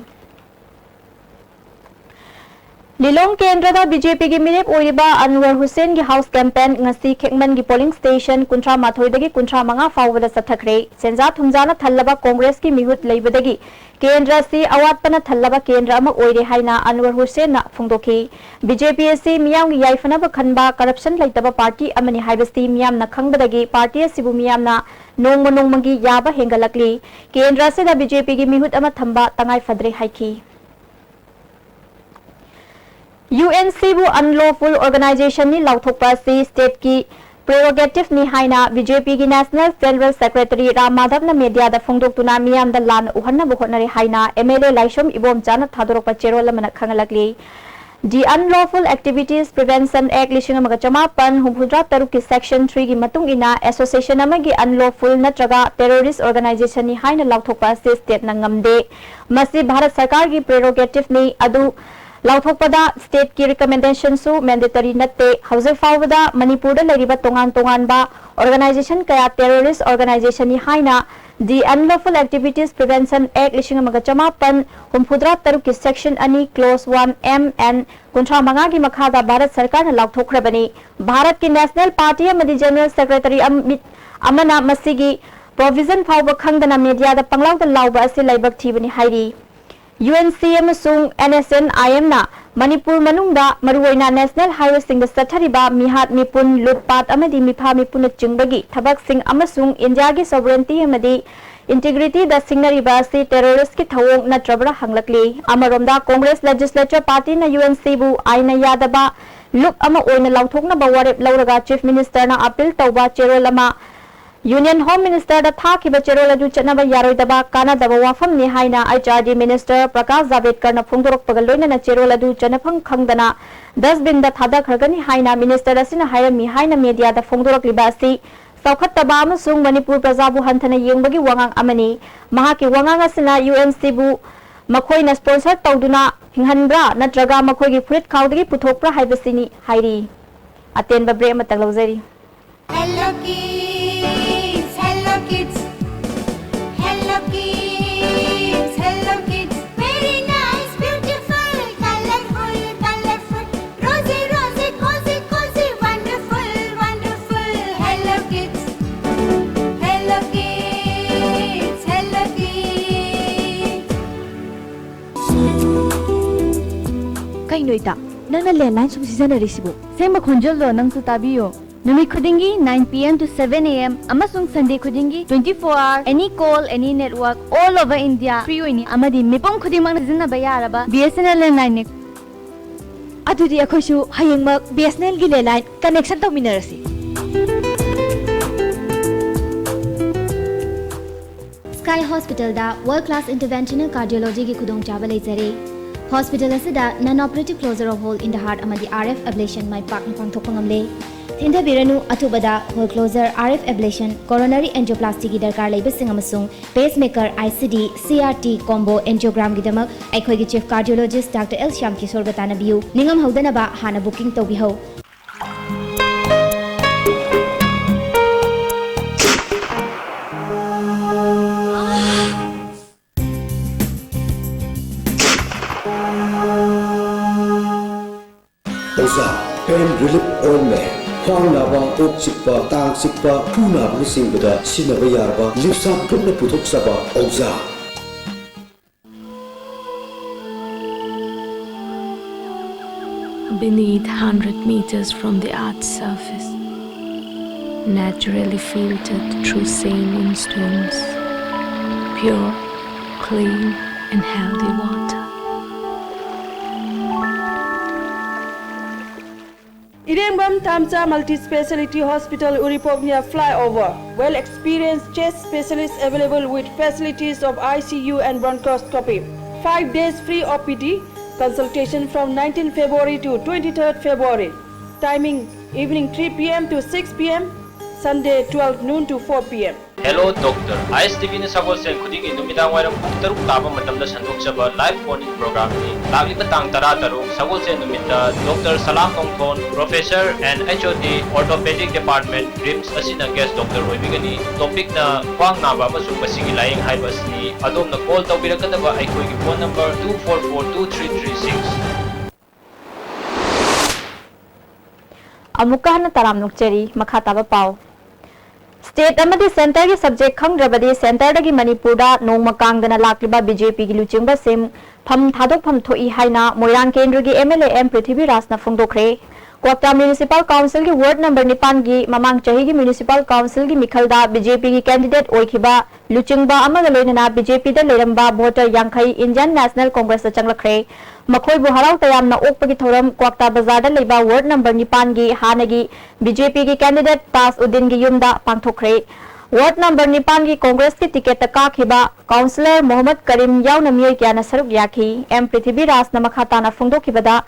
ꯂꯤꯂꯣꯡ ꯀꯦꯟꯗ꯭ꯔꯗ ꯕꯤ ꯖꯦ ꯄꯤꯒꯤ ꯃꯤꯔꯦꯞ ꯑꯣꯏꯔꯤꯕ ꯑꯟꯋꯔ ꯍꯨꯁꯦꯟꯒꯤ house campaign ꯉꯁꯤ ꯈꯦꯛꯃꯟꯒꯤ polling station ꯀꯨꯟꯊ꯭ꯔꯥ ꯃꯥꯊꯣꯏꯗꯒꯤ ꯀꯨꯟꯊ꯭ꯔꯥ ꯃꯉꯥ ꯐꯥꯎꯕꯗ ꯆꯠꯊꯈ꯭ꯔꯦ꯫ ꯁꯦꯟꯖꯥ ꯊꯨꯝꯖꯥꯅ ꯊꯜꯂꯕ ꯀꯣꯡꯒ꯭ꯔꯦꯁꯀꯤ ꯃꯤꯍꯨꯠ ꯂꯩꯕꯗꯒꯤ ꯀꯦꯟꯗ꯭ꯔ ꯑꯁꯤ ꯑꯋꯥꯠꯄꯅ ꯊꯜꯂꯕ ꯀꯦꯟꯗ꯭ꯔ ꯑꯃ ꯑꯣꯏꯔꯦ ꯍꯥꯏꯅ ꯑꯟꯋꯔ ꯍꯨꯁꯦꯟꯅ ꯐꯣꯡꯗꯣꯛꯈꯤ꯫ ꯕꯤ ꯖꯦ ꯄꯤ ꯑꯁꯤ ꯃꯤꯌꯥꯝꯒꯤ ꯌꯥꯏꯐꯅꯕ ꯈꯟꯕ, corruption ꯂꯩꯇꯕ party ꯑꯃꯅꯤ ꯍꯥꯏꯕꯁꯤ ꯃꯤꯌꯥꯝꯅ ꯈꯪꯕꯗꯒꯤ party ꯑꯁꯤꯕꯨ ꯃꯤꯌꯥꯝꯅ ꯅꯣꯡꯃ ꯅꯣꯡꯃꯒꯤ ꯌꯥꯕ ꯍꯦꯟꯒꯠꯂꯛꯂꯤ꯫ ꯀꯦꯟꯗ꯭ꯔ ꯑꯁꯤꯗ ꯕꯤ ꯖꯦ ꯄꯤꯒꯤ ꯃꯤꯍꯨꯠ ꯑꯃ ꯊꯝꯕ ꯇꯉꯥꯏ ꯐꯗ꯭ꯔꯦ ꯍꯥꯏꯈꯤ꯫ ꯌꯨ ꯑꯦꯟ ꯁꯤꯕꯨ unlawful organizationꯅꯤ ꯂꯥꯎꯊꯣꯛꯄ ꯑꯁꯤ stateꯀꯤ prerogativeꯅꯤ ꯍꯥꯏꯅ ꯕꯤ ꯖꯦ ꯄꯤꯒꯤ National General Secretary ꯔꯥꯝ ꯃꯥꯙꯕꯅ mediaꯗ ꯐꯣꯡꯗꯣꯛꯇꯨꯅ ꯃꯤꯌꯥꯝꯗ ꯂꯥꯟꯅ ꯎꯍꯟꯅꯕ ꯍꯣꯠꯅꯔꯤ ꯍꯥꯏꯅ M L A ꯂꯥꯏꯁ꯭ꯔꯝ ꯏꯕꯣꯝꯆꯥꯅ ꯊꯥꯗꯣꯔꯛꯄ ꯆꯦꯔꯣꯜ ꯑꯃꯅ ꯈꯪꯍꯜꯂꯛꯂꯤ꯫ The Unlawful Activities Prevention Act ꯂꯤꯁꯤꯡ ꯑꯃꯒ ꯆꯃꯥꯄꯟ ꯍꯨꯝꯐꯨꯇꯔꯥ ꯇꯔꯨꯛꯀꯤ section threeꯒꯤ ꯃꯇꯨꯡ ꯏꯟꯅ association ꯑꯃꯒꯤ unlawful ꯅꯠꯇ꯭ꯔꯒ terrorist organizationꯅꯤ ꯍꯥꯏꯅ ꯂꯥꯎꯊꯣꯛꯄ ꯑꯁꯤ stateꯅ ꯉꯝꯗꯦ꯫ ꯃꯁꯤ ꯚꯥꯔꯠ ꯁꯔꯀꯥꯔꯒꯤ prerogativeꯅꯤ꯫ ꯑꯗꯨ ꯂꯥꯎꯊꯣꯛꯄꯗ stateꯀꯤ recommendationꯁꯨ mandatory ꯅꯠꯇꯦ꯫ ꯍꯧꯖꯤꯛ ꯐꯥꯎꯕꯗ ꯃꯅꯤꯄꯨꯔꯗ ꯂꯩꯔꯤꯕ ꯇꯣꯉꯥꯟ ꯇꯣꯉꯥꯟꯕ organization ꯀꯌꯥ terrorist organizationꯅꯤ ꯍꯥꯏꯅ The Unlawful Activities Prevention Act ꯂꯤꯁꯤꯡ ꯑꯃꯒ ꯆꯃꯥꯄꯟ ꯍꯨꯝꯐꯨꯇꯔꯥ ꯇꯔꯨꯛꯀꯤ section ꯑꯅꯤ clause one M and ꯀꯨꯟꯊ꯭ꯔꯥ ꯃꯉꯥꯒꯤ ꯃꯈꯥꯗ ꯚꯥꯔꯠ ꯁꯔꯀꯥꯔꯅ ꯂꯥꯎꯊꯣꯛꯈ꯭ꯔꯕꯅꯤ꯫ ꯚꯥꯔꯠꯀꯤ National Party ꯑꯃꯗꯤ General Secretary ꯑꯃ-, ꯑꯃꯅ ꯃꯁꯤꯒꯤ provision ꯐꯥꯎꯕ ꯈꯪꯗꯅ mediaꯗ ꯄꯪꯂꯥꯎꯗ ꯂꯥꯎꯕ ꯑꯁꯤ ꯂꯥꯏꯕꯛ ꯊꯤꯕꯅꯤ ꯍꯥꯏꯔꯤ꯫ U N C ꯑꯃꯁꯨꯡ N S N I Mꯅ Manipur ꯃꯅꯨꯡꯗ ꯃꯔꯨꯑꯣꯏꯅ national highwayꯁꯤꯡꯗ ꯆꯠꯊꯔꯤꯕ ꯃꯤꯍꯥꯠ ꯃꯤꯄꯨꯟ, ꯂꯨꯠꯄꯥꯠ ꯑꯃꯗꯤ ꯃꯤꯐꯥ ꯃꯤꯄꯨꯅꯆꯤꯡꯕꯒꯤ ꯊꯕꯛꯁꯤꯡ ꯑꯃꯁꯨꯡ ꯏꯟꯗꯤꯌꯥꯒꯤ sovereignty ꯑꯃꯗꯤ ꯏꯟꯇꯤꯒ꯭ꯔꯤꯇꯤꯗ ꯁꯤꯡꯅꯔꯤꯕ ꯑꯁꯤ ꯇꯦꯔꯣꯔꯤꯁ꯭ꯠꯀꯤ ꯊꯧꯑꯣꯡ ꯅꯠꯇ꯭ꯔꯕ꯭ꯔꯥ ꯍꯪꯂꯛꯂꯤ꯫ ꯑꯃꯔꯣꯝꯗ ꯀꯣꯡꯒ꯭ꯔꯦꯁ ꯂꯦꯖꯤꯁꯂꯦꯆꯔ ꯄꯥꯔꯇꯤꯅ ꯌꯨ ꯑꯦꯟ ꯁꯤꯕꯨ ꯑꯥꯏꯟꯅ ꯌꯥꯗꯕ ꯂꯨꯞ ꯑꯃ ꯑꯣꯏꯅ ꯂꯥꯎꯊꯣꯛꯅꯕ ꯋꯥꯔꯦꯞ ꯂꯧꯔꯒ ꯆꯤꯐ ꯃꯤꯅꯤꯁꯇꯔꯅ ꯑꯄꯤꯜ ꯇꯧꯕ ꯆꯦꯔꯣꯜ ꯑꯃ ꯌꯨꯅꯤꯌꯟ ꯍꯣꯝ ꯃꯤꯅꯤꯁꯇꯔꯗ ꯊꯥꯈꯤꯕ ꯆꯦꯔꯣꯜ ꯑꯗꯨ ꯆꯠꯅꯕ ꯌꯥꯔꯣꯏꯗꯕ ꯀꯥꯟꯅꯗꯕ ꯋꯥꯐꯝꯅꯤ ꯍꯥꯏꯅ H R D minister Prakash ꯖꯥꯚꯦꯗꯀꯔꯅ ꯐꯣꯡꯗꯣꯔꯛꯄꯒ ꯂꯣꯏꯅꯅ ꯆꯦꯔꯣꯜ ꯑꯗꯨ ꯆꯠꯅꯐꯝ ꯈꯪꯗꯅ ꯗꯁꯕꯤꯟꯗ ꯊꯥꯗꯈ꯭ꯔꯒꯅꯤ ꯍꯥꯏꯅ ꯃꯤꯅꯤꯁꯇꯔ ꯑꯁꯤꯅ ꯍꯥꯏꯔꯝꯃꯤ ꯍꯥꯏꯅ ꯃꯦꯗꯤꯌꯥꯗ ꯐꯣꯡꯗꯣꯔꯛꯂꯤꯕ ꯑꯁꯤ ꯆꯥꯎꯈꯠꯇꯕ ꯑꯃꯁꯨꯡ ꯃꯅꯤꯄꯨꯔ ꯄ꯭ꯔꯖꯥꯕꯨ ꯍꯟꯊꯅ ꯌꯦꯡꯕꯒꯤ ꯋꯥꯉꯥꯡ ꯑꯃꯅꯤ꯫ ꯃꯍꯥꯛꯀꯤ ꯋꯥꯉꯥꯡ ꯑꯁꯤꯅ ꯌꯨ ꯑꯦꯟ ꯁꯤꯕꯨ ꯃꯈꯣꯏꯅ ꯁ꯭ꯄꯣꯟꯁꯔ ꯇꯧꯗꯨꯅ ꯍꯤꯡꯍꯟꯕ꯭ꯔꯥ ꯅꯠꯇ꯭ꯔꯒ ꯃꯈꯣꯏꯒꯤ ꯐꯨꯔꯤꯠ ꯈꯥꯎꯗꯒꯤ ꯄꯨꯊꯣꯛꯄ꯭ꯔꯥ ꯍꯥꯏꯕꯁꯤꯅꯤ ꯍꯥꯏꯔꯤ꯫ ꯑꯇꯦꯟꯕ ꯕ꯭ꯔꯦꯛ ꯑꯃꯇꯪ ꯂꯧꯖꯔꯤ꯫ Hello Kids, Hello Kids, Hello Kids, Hello Kids, very nice, beautiful, colorful, colorful, rosy, rosy, cozy, cozy, wonderful, wonderful, Hello Kids, Hello Kids, Hello Kids. ꯀꯩꯅꯣ ꯏꯇꯥ, ꯅꯪꯅ ꯂꯦꯟꯂꯥꯏꯟ ꯁꯨꯝ ꯁꯤꯖꯤꯟꯅꯔꯤꯁꯤꯕꯨ? ꯁꯦꯡꯕ ꯈꯣꯟꯖꯦꯜꯗꯣ ꯅꯪꯁꯨ ꯇꯥꯕꯤꯌꯨ꯫ ꯅꯨꯃꯤꯠ ꯈꯨꯗꯤꯡꯒꯤ nine P M to seven A M ꯑꯃꯁꯨꯡ Sunday ꯈꯨꯗꯤꯡꯒꯤ twenty four hour any call, any network, all over India free ꯑꯣꯏꯅꯤ ꯑꯃꯗꯤ ꯃꯤꯄꯨꯝ ꯈꯨꯗꯤꯡꯃꯛꯅ ꯁꯤꯖꯤꯟꯅꯕ ꯌꯥꯔꯕ B S N L ꯂꯦꯟꯂꯥꯏꯟꯅꯤ꯫ ꯑꯗꯨꯗꯤ ꯑꯩꯈꯣꯏꯁꯨ ꯍꯌꯦꯡꯃꯛ B S N L ꯒꯤ ꯂꯦꯟꯂꯥꯏꯟ ꯀꯅꯦꯛꯁꯟ ꯇꯧꯃꯤꯟꯅꯔꯁꯤ꯫ Sky Hospital ꯗ World Class Interventional Cardiology ꯒꯤ ꯈꯨꯗꯣꯡꯆꯥꯕ ꯂꯩꯖꯔꯦ꯫ Hospital ꯑꯁꯤꯗ Non Operative Closure of Hole in the Heart ꯑꯃꯗꯤ R F Ablation ꯃꯥꯏ ꯄꯥꯛꯅ ꯄꯥꯡꯊꯣꯛꯄ ꯉꯝꯂꯦ꯫ ꯊꯤꯟꯊꯕꯤꯔꯅꯨ, ꯑꯊꯨꯕꯗ Hole Closure, R F Ablation, Coronary Angioplasty ꯒꯤ ꯗꯔꯀꯥꯔ ꯂꯩꯕꯁꯤꯡ ꯑꯃꯁꯨꯡ Pacemaker, I C D, C R T Combo Angiogram ꯒꯤꯗꯃꯛ ꯑꯩꯈꯣꯏꯒꯤ Chief Cardiologist Doctor L Shyam Kishore ꯒ ꯇꯥꯟꯅꯕꯤꯌꯨ꯫ ꯅꯤꯡꯉꯝꯍꯧꯗꯅꯕ ꯍꯥꯟꯅ booking ꯇꯧꯕꯤꯍꯧ꯫ ꯑꯣꯖꯥ, pain relief ointment, ꯈ꯭ꯋꯥꯡ ꯅꯥꯕ, ꯀꯣꯛ ꯆꯤꯛꯄ, ꯇꯥꯡ ꯆꯤꯛꯄ, ꯈꯨ ꯅꯥꯕꯅꯆꯤꯡꯕꯗ ꯁꯤꯖꯤꯟꯅꯕ ꯌꯥꯔꯕ ꯂꯤꯞꯁꯥꯞ ꯒ꯭ꯔꯨꯞꯅ ꯄꯨꯊꯣꯛꯆꯕ ꯑꯣꯖꯥ꯫ Beneath, hundred meters from the earth's surface, naturally filtered through saline stones, Pure, clean and healthy water. Irengmbam Thamcha Multi-Speciality Hospital, Uripok near flyover. Well-experienced chest specialists available with facilities of I C U and bronchoscopy. Five days free O P D consultation from nineteenth February to twenty-third February. Timing, evening three P M to six P M, Sunday twelve noon to four P M. Hello Doctor. I S T V-ꯅ ꯁꯒꯣꯜꯁꯦꯟ ꯈꯨꯗꯤꯡꯒꯤ ꯅꯨꯃꯤꯗꯥꯡ ꯋꯥꯏꯔꯝ ꯄꯨꯡ ꯇꯔꯨꯛ ꯇꯥꯕ ꯃꯇꯝꯗ ꯁꯟꯗꯣꯛꯆꯕ live phone-in program-ꯅꯤ꯫ ꯂꯥꯛꯂꯤꯕ ꯇꯥꯡ ꯇꯔꯥ ꯇꯔꯨꯛ, ꯁꯒꯣꯜꯁꯦꯟ ꯅꯨꯃꯤꯠꯇ Doctor Salam ꯅꯣꯡꯊꯣꯟ, Professor and H O D, Orthopedic Department, RIMS ꯑꯁꯤꯅ guest doctor ꯑꯣꯏꯕꯤꯒꯅꯤ꯫ Topic-ꯅ ꯈ꯭ꯋꯥꯡ ꯅꯥꯕ ꯑꯃꯁꯨꯡ ꯃꯁꯤꯒꯤ ꯂꯥꯌꯦꯡ ꯍꯥꯏꯕ ꯑꯁꯤꯅꯤ꯫ ꯑꯗꯣꯝꯅ call ꯇꯧꯕꯤꯔꯛꯀꯗꯕ ꯑꯩꯈꯣꯏꯒꯤ phone number two four four two three three six꯫ ꯑꯃꯨꯛꯀ ꯍꯟꯅ ꯇꯔꯥꯝꯅ ꯑꯣꯛꯆꯔꯤ꯫ ꯃꯈꯥ ꯇꯥꯕ ꯄꯥꯎ꯫ State ꯑꯃꯗꯤ centre-ꯒꯤ subject ꯈꯪꯗ꯭ꯔꯕꯗꯤ centre-ꯗꯒꯤ ꯃꯅꯤꯄꯨꯔꯗ ꯅꯣꯡꯃ ꯀꯥꯡꯗꯅ ꯂꯥꯛꯂꯤꯕ B J P-ꯒꯤ ꯂꯨꯆꯤꯡꯕꯁꯤꯡ ꯐꯝ ꯊꯥꯗꯣꯛꯐꯝ ꯊꯣꯛꯏ ꯍꯥꯏꯅ ꯃꯣꯏꯔꯥꯡ ꯀꯦꯟꯗ꯭ꯔꯒꯤ M L A M ꯄ꯭ꯔꯤꯊꯤꯕꯤꯔꯥꯖꯅ ꯐꯣꯡꯗꯣꯛꯈ꯭ꯔꯦ꯫ ꯀ꯭ꯋꯥꯛꯇꯥ Municipal Council-ꯒꯤ ward number ꯅꯤꯄꯥꯟꯒꯤ ꯃꯃꯥꯡ ꯆꯍꯤꯒꯤ Municipal Council-ꯒꯤ ꯃꯤꯈꯜꯗ B J P-ꯒꯤ candidate ꯑꯣꯏꯈꯤꯕ ꯂꯨꯆꯤꯡꯕ ꯑꯃꯒ ꯂꯣꯏꯅꯅ B J P-ꯗ ꯂꯩꯔꯝꯕ voter ꯌꯥꯡꯈꯩ Indian National Congress-ꯇ ꯆꯪꯂꯛꯈ꯭ꯔꯦ꯫ ꯃꯈꯣꯏꯕꯨ ꯍꯔꯥꯎ ꯇꯌꯥꯝꯅ ꯑꯣꯛꯄꯒꯤ ꯊꯧꯔꯝ ꯀ꯭ꯋꯥꯛꯇꯥ ꯕꯖꯥꯔꯗ ꯂꯩꯕ ward number ꯅꯤꯄꯥꯟꯒꯤ ꯍꯥꯟꯅꯒꯤ B J P-ꯒꯤ candidate ꯇꯥꯖ ꯎꯗꯤꯟꯒꯤ ꯌꯨꯝꯗ ꯄꯥꯡꯊꯣꯛꯈ꯭ꯔꯦ꯫ Ward number ꯅꯤꯄꯥꯟꯒꯤ Congress-ꯀꯤ ticket-ꯇ ꯀꯥꯈꯤꯕ Councillor ꯃꯣꯍꯝꯃꯗ ꯀꯔꯤꯝ ꯌꯥꯎꯅ ꯃꯤꯑꯣꯏ ꯀꯌꯥꯅ ꯁꯔꯨꯛ ꯌꯥꯈꯤ꯫ M ꯄ꯭ꯔꯤꯊꯤꯕꯤꯔꯥꯖꯅ ꯃꯈꯥ ꯇꯥꯅ ꯐꯣꯡꯗꯣꯛꯈꯤꯕꯗ,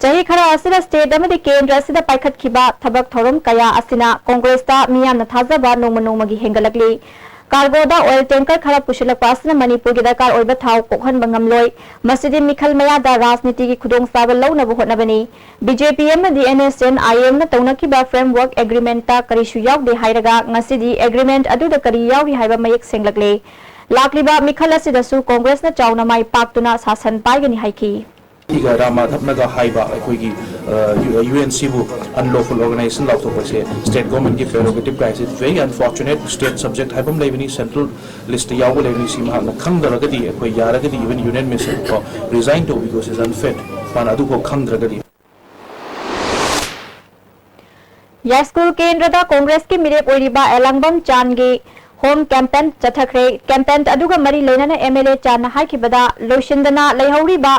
ꯆꯍꯤ ꯈꯔ ꯑꯁꯤꯗ state ꯑꯃꯗꯤ ꯀꯦꯟꯗ꯭ꯔ ꯑꯁꯤꯗ ꯄꯥꯏꯈꯠꯈꯤꯕ ꯊꯕꯛ ꯊꯧꯔꯝ ꯀꯌꯥ ꯑꯁꯤꯅ Congress-ꯇ ꯃꯤꯌꯥꯝꯅ ꯊꯥꯖꯕ ꯅꯣꯡꯃ ꯅꯣꯡꯃꯒꯤ ꯍꯦꯟꯒꯠꯂꯛꯂꯤ꯫ Cargo-ꯗ oil tanker ꯈꯔ ꯄꯨꯁꯤꯜꯂꯛꯄ ꯑꯁꯤꯅ ꯃꯅꯤꯄꯨꯔꯒꯤ ꯗꯔꯀꯥꯔ ꯑꯣꯏꯕ ꯊꯥꯎ ꯀꯣꯛꯍꯟꯕ ꯉꯝꯂꯣꯏ꯫ ꯃꯁꯤꯗꯤ ꯃꯤꯈꯜ ꯃꯌꯥꯗ ꯔꯥꯖꯅꯤꯇꯤꯒꯤ ꯈꯨꯗꯣꯡꯆꯥꯕ ꯂꯧꯅꯕ ꯍꯣꯠꯅꯕꯅꯤ꯫ B J P ꯑꯃꯗꯤ N S N I M-ꯅ ꯇꯧꯅꯈꯤꯕ framework agreement-ꯇ ꯀꯔꯤꯁꯨ ꯌꯥꯎꯗꯦ ꯍꯥꯏꯔꯒ ꯉꯁꯤꯗꯤ agreement ꯑꯗꯨꯗ ꯀꯔꯤ ꯌꯥꯎꯔꯤ ꯍꯥꯏꯕ ꯃꯌꯦꯛ ꯁꯦꯡꯂꯛꯂꯦ꯫ ꯂꯥꯛꯂꯤꯕ ꯃꯤꯈꯜ ꯑꯁꯤꯗꯁꯨ Congress-ꯅ ꯆꯥꯎꯅ ꯃꯥꯏ ꯄꯥꯛꯇꯨꯅ ꯁꯥꯁꯟ ꯄꯥꯏꯒꯅꯤ ꯍꯥꯏꯈꯤ꯫ ꯒ ꯔꯥꯝ ꯃꯥꯙꯕꯅꯒ ꯍꯥꯏꯕ ꯑꯩꯈꯣꯏꯒꯤ, ꯑ, ꯌꯨ-, U N C-ꯕꯨ unlawful organization ꯂꯥꯎꯊꯣꯛꯄꯁꯦ state government-ꯀꯤ prerogative ꯀꯥꯏꯁꯦ very unfortunate, state subject ꯍꯥꯏꯕ ꯑꯃ ꯂꯩꯕꯅꯤ, central list-ꯇ ꯌꯥꯎꯕ ꯂꯩꯕꯅꯤ, ꯁꯤ ꯃꯍꯥꯛꯅ ꯈꯪꯗ꯭ꯔꯒꯗꯤ ꯑꯩꯈꯣꯏ ꯌꯥꯔꯒꯗꯤ even union minister-ꯀꯣ resign ꯇꯧꯕꯤꯌꯣ, is unfit, ꯃꯥꯅ ꯑꯗꯨꯐꯥꯎ ꯈꯪꯗ꯭ꯔꯒꯗꯤ꯫ ꯌꯥꯏꯁ꯭ꯀꯨꯜ ꯀꯦꯟꯗ꯭ꯔꯗ Congress-ꯀꯤ ꯃꯤꯔꯦꯞ ꯑꯣꯏꯔꯤꯕ ꯑꯦꯂꯥꯡꯕꯝ ꯆꯥꯟꯒꯤ Home campaign ꯆꯠꯊꯈ꯭ꯔꯦ꯫ Campaign ꯑꯗꯨꯒ ꯃꯔꯤ ꯂꯩꯅꯅ M L A ꯆꯥꯟꯅ ꯍꯥꯏꯈꯤꯕꯗ, ꯂꯣꯏꯁꯤꯟꯗꯅ ꯂꯩꯍꯧꯔꯤꯕ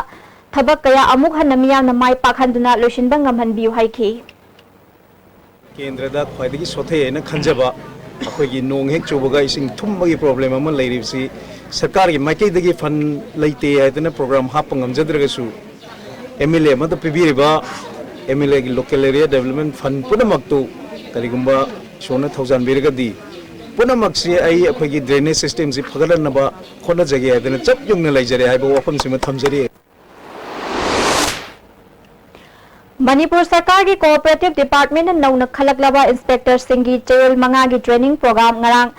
ꯊꯕꯛ ꯀꯌꯥ ꯑꯃꯨꯛ ꯍꯟꯅ ꯃꯤꯌꯥꯝꯅ ꯃꯥꯏ ꯄꯥꯛꯍꯟꯗꯨꯅ ꯂꯣꯏꯁꯤꯟꯕ ꯉꯝꯍꯟꯕꯤꯌꯨ ꯍꯥꯏꯈꯤ꯫ ꯀꯦꯟꯗ꯭ꯔꯗ ꯈ꯭ꯋꯥꯏꯗꯒꯤ ꯁꯣꯊꯩ ꯍꯥꯏꯅ ꯈꯟꯖꯕ ꯑꯩꯈꯣꯏꯒꯤ ꯅꯣꯡ ꯍꯦꯛ ꯆꯨꯕꯒ ꯏꯁꯤꯡ ꯊꯨꯝꯕꯒꯤ problem ꯑꯃ ꯂꯩꯔꯤꯕꯁꯤ ꯁꯔꯀꯥꯔꯒꯤ ꯃꯥꯏꯀꯩꯗꯒꯤ fund ꯂꯩꯇꯦ ꯍꯥꯏꯗꯅ program ꯍꯥꯞꯄ ꯉꯝꯖꯗ꯭ꯔꯒꯁꯨ, M L A ꯑꯃꯗ ꯄꯤꯕꯤꯔꯤꯕ M L Aꯒꯤ Local Area Development Fund ꯄꯨꯝꯅꯃꯛꯇꯨ ꯀꯔꯤꯒꯨꯝꯕ ꯏꯁꯣꯔꯅ ꯊꯧꯖꯥꯟꯕꯤꯔꯒꯗꯤ ꯄꯨꯝꯅꯃꯛꯁꯤ ꯑꯩ ꯑꯩꯈꯣꯏꯒꯤ drainage systemꯁꯤ ꯐꯒꯠꯍꯟꯅꯕ ꯍꯣꯠꯅꯖꯒꯦ ꯍꯥꯏꯗꯅ ꯆꯞ ꯌꯨꯡꯅ ꯂꯩꯖꯔꯦ ꯍꯥꯏꯕ ꯋꯥꯐꯝꯁꯤꯃ ꯊꯝꯖꯔꯤ꯫ ꯃꯅꯤꯄꯨꯔ ꯁꯔꯀꯥꯔꯒꯤ Cooperative Departmentꯅ ꯅꯧꯅ ꯈꯜꯂꯛꯂꯕ Inspectorꯁꯤꯡꯒꯤ ꯆꯌꯣꯜ ꯃꯉꯥꯒꯤ training program ꯉꯔꯥꯡ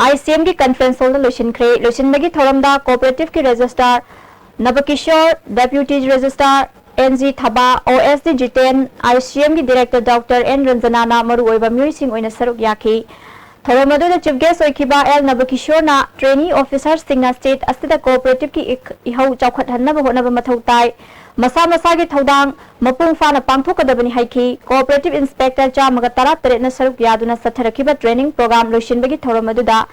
I C Mꯒꯤ conference hallꯗ ꯂꯣꯏꯁꯤꯟꯈ꯭ꯔꯦ꯫ ꯂꯣꯏꯁꯤꯟꯕꯒꯤ ꯊꯧꯔꯝꯗ Cooperativeꯀꯤ Registrar ꯅꯕꯀꯤꯁꯣꯔ, Deputy Registrar N G Thaba, O S D Jiten, I C Mꯒꯤ Director Doctor N ꯔꯟꯖꯅꯥꯅ ꯃꯔꯨꯑꯣꯏꯕ ꯃꯤꯑꯣꯏꯁꯤꯡ ꯑꯣꯏꯅ ꯁꯔꯨꯛ ꯌꯥꯈꯤ꯫ ꯊꯧꯔꯝ ꯑꯗꯨꯗ chief guest ꯑꯣꯏꯈꯤꯕ L ꯅꯕꯀꯤꯁꯣꯔꯅ trainee officerꯁꯤꯡꯅ state ꯑꯁꯤꯗ Cooperativeꯀꯤ ꯏꯛ-, ꯏꯍꯧ ꯆꯥꯎꯈꯠꯍꯟꯅꯕ ꯍꯣꯠꯅꯕ ꯃꯊꯧ ꯇꯥꯏ꯫ ꯃꯁꯥ ꯃꯁꯥꯒꯤ ꯊꯧꯗꯥꯡ ꯃꯄꯨꯡ ꯐꯥꯅ ꯄꯥꯡꯊꯣꯛꯀꯗꯕꯅꯤ ꯍꯥꯏꯈꯤ꯫ Cooperative Inspector ꯆꯥꯝꯃꯒ ꯇꯔꯥꯇꯔꯦꯠꯅ ꯁꯔꯨꯛ ꯌꯥꯗꯨꯅ ꯆꯠꯊꯔꯛꯈꯤꯕ training program ꯂꯣꯏꯁꯤꯟꯕꯒꯤ ꯊꯧꯔꯝ ꯑꯗꯨꯗ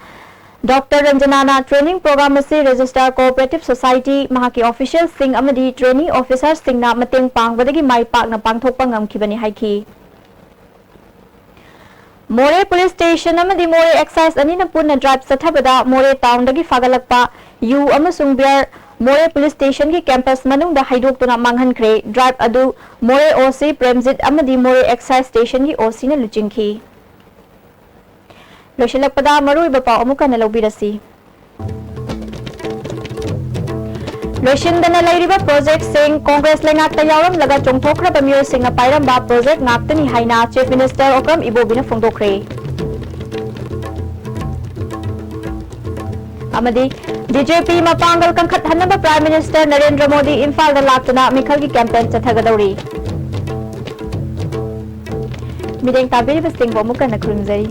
Doctor ꯔꯟꯖꯅꯥꯅ training program ꯑꯁꯤ Register Cooperative Society, ꯃꯍꯥꯛꯀꯤ officialꯁꯤꯡ ꯑꯃꯗꯤ trainee officerꯁꯤꯡꯅ ꯃꯇꯦꯡ ꯄꯥꯡꯕꯗꯒꯤ ꯃꯥꯏ ꯄꯥꯛꯅ ꯄꯥꯡꯊꯣꯛꯄ ꯉꯝꯈꯤꯕꯅꯤ ꯍꯥꯏꯈꯤ꯫ ꯃꯣꯔꯦ Police Station ꯑꯃꯗꯤ ꯃꯣꯔꯦ Excise ꯑꯅꯤꯅ ꯄꯨꯟꯅ drive ꯆꯠꯊꯕꯗ ꯃꯣꯔꯦ townꯗꯒꯤ ꯐꯥꯒꯠꯂꯛꯄ ꯌꯨ ꯑꯃꯁꯨꯡ beer ꯃꯣꯔꯦ Police Stationꯒꯤ campus ꯃꯅꯨꯡꯗ ꯍꯩꯗꯣꯛꯇꯨꯅ ꯃꯥꯡꯍꯟꯈ꯭ꯔꯦ꯫ Drive ꯑꯗꯨ ꯃꯣꯔꯦ O C ꯄ꯭ꯔꯦꯝꯖꯤꯠ ꯑꯃꯗꯤ ꯃꯣꯔꯦ Excise Stationꯒꯤ O Cꯅ ꯂꯨꯆꯤꯡꯈꯤ꯫ ꯂꯣꯏꯁꯤꯜꯂꯛꯄꯗ ꯃꯔꯨꯑꯣꯏꯕ ꯄꯥꯎ ꯑꯃꯨꯛ ꯍꯟꯅ ꯂꯧꯕꯤꯔꯁꯤ꯫ ꯂꯣꯏꯁꯤꯟꯗꯅ ꯂꯩꯔꯤꯕ projectꯁꯤꯡ, Congress ꯂꯩꯉꯥꯛꯇ ꯌꯥꯎꯔꯝꯂꯒ ꯆꯣꯡꯊꯣꯛꯈ꯭ꯔꯕ ꯃꯤꯑꯣꯏꯁꯤꯡꯅ ꯄꯥꯏꯔꯝꯕ project ꯉꯥꯛꯇꯅꯤ ꯍꯥꯏꯅ Chief Minister ꯑꯣꯀ꯭ꯔꯝ ꯏꯕꯣꯕꯤꯅ ꯐꯣꯡꯗꯣꯛꯈ꯭ꯔꯦ꯫ ꯑꯃꯗꯤ B J P ꯃꯄꯥꯡꯒꯜ ꯀꯟꯈꯠꯍꯟꯅꯕ Prime Minister ꯅꯔꯦꯟꯗ꯭ꯔ ꯃꯣꯗꯤ ꯏꯝꯐꯥꯜꯗ ꯂꯥꯛꯇꯨꯅ ꯃꯤꯈꯜꯒꯤ campaign ꯆꯠꯊꯒꯗꯧꯔꯤ꯫ ꯃꯤꯠꯌꯦꯡ ꯇꯥꯕꯤꯔꯤꯕꯁꯤꯡꯕꯨ ꯑꯃꯨꯛ ꯍꯟꯅ ꯈꯨꯔꯨꯝꯖꯔꯤ꯫